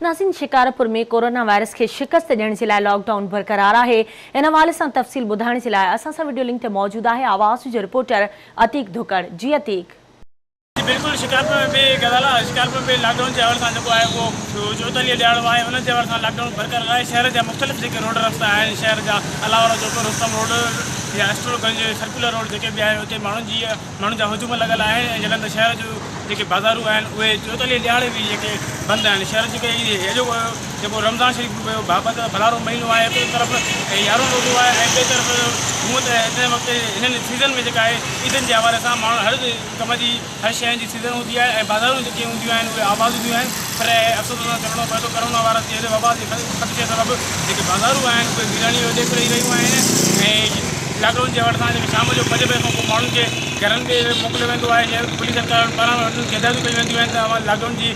ناظرين Shikarpur ۾ corona virus کي شڪست ڏيڻ جي لاء لاڪ ڊائون برقرار آهي ان حوالي سان تفصيل ٻڌائڻ جي لاء اسان سان وڊيو لنڪ تي موجود آهي آواز جو رپورٽر عتيق ڌڪڙ جي عتيق. جي بلڪل شڪارپور ۾ به غزالا شڪارپور ۾ لاڪ ڊائون جي حوالي سان جيڪو آهي اهو 44 ڏهاڙو آهي ان جي حوالي سان لاڪ ڊائون برقرار آهي شهر جا مختلف جيڪي روڊ رستا آهن شهر جا الله وارو چوڪ رستم روڊ يا اسٽرو گنج سرڪولر روڊ جيڪي به آهن اتي ماڻهن جي ماڻهن جا هجوم لڳل آهن ۽ جڏهن ته شهر جون جيڪي بازارون آهن اهي 44 ڏهاڙي به جيڪي بند آهن شهر جيڪي اڄوڪو جيڪو رمضان شريف به بابت ڀلارو مهينو آهي هڪ طرف يارهون روزو آهي ۽ ٻئي طرف هونء ته هن وقت هنن سيزن ۾ جيڪا آهي عيدن جي حوالي سان ماڻهو هر ڪم جي هر شيء جي سيزن هوندي آهي ۽ بازارون جيڪي هونديون آهن اهي آباد هونديون آهن پر افسوس سان چوڻو پوي ٿو ڪرونا وائرس جي وبا جي خدشي سبب جيڪي بازارون آهن اهي ويراني جو ڏيک ڏئي رهيون آهن ۽ لاڪ ڊائون جي حوالي سان جيڪي شام جو پنج بجي کان پوء ماڻهن کي گهرن ۾ موڪليو ويندو آهي جنهن پوليس اهلڪارن پاران انهن کي هدايتون ڪيون وينديون آهن ته اوهان لاڪ ڊائون جي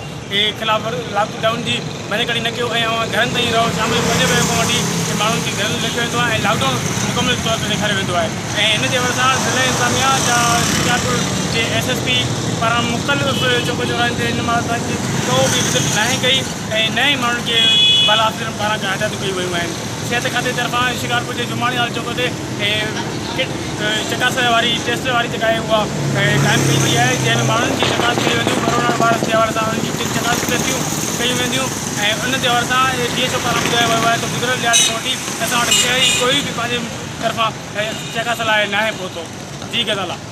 خلاف لاڪ ڊائون جي ڀڃڪڙي نه ڪيو ۽ اوهان گهرن تائين رهو شام جو پنج بجي کان وٺي ماڻهن کي گهرن ۾ رکيو ويندو آهي ۽ لاڪ ڊائون مڪمل طور تي ڏيکاريو ويندو آهي ۽ ان جي حوالي سان ضلعي انتظاميا جا شڪارپور جي ايس ايس پي پاران مختلف چوڪ چوراهن تي ان مهل تائين ڪو به وزٽ ناهي ڪئي ۽ نه ئي ماڻهن کي بالا آفيسرن پاران ڪا هدايتون ڪيون ويون آهن. صحت کاتي طرفان شڪارپور جي جماڻي هال چوڪ تي ڪٽ چڪاس واري ٽيسٽ واري جيڪا آهي اها قائم ڪئي وئي آهي جنهن ۾ ماڻهن جي چڪاس ڪئي وينديون ڪورونا وائرس جي حوالي سان انهن جي چڪاس ٽيسٽيون ڪيون وينديون ۽ ان جي حوالي سان ڊي ايڇ او پاران ٻڌايو ويو آهي ته گذريل ڏهاڙي کان وٺي اسان وٽ شهري ڪوئي به پنهنجي طرفان چڪاس لاء ناهي پهتو جي غزالا.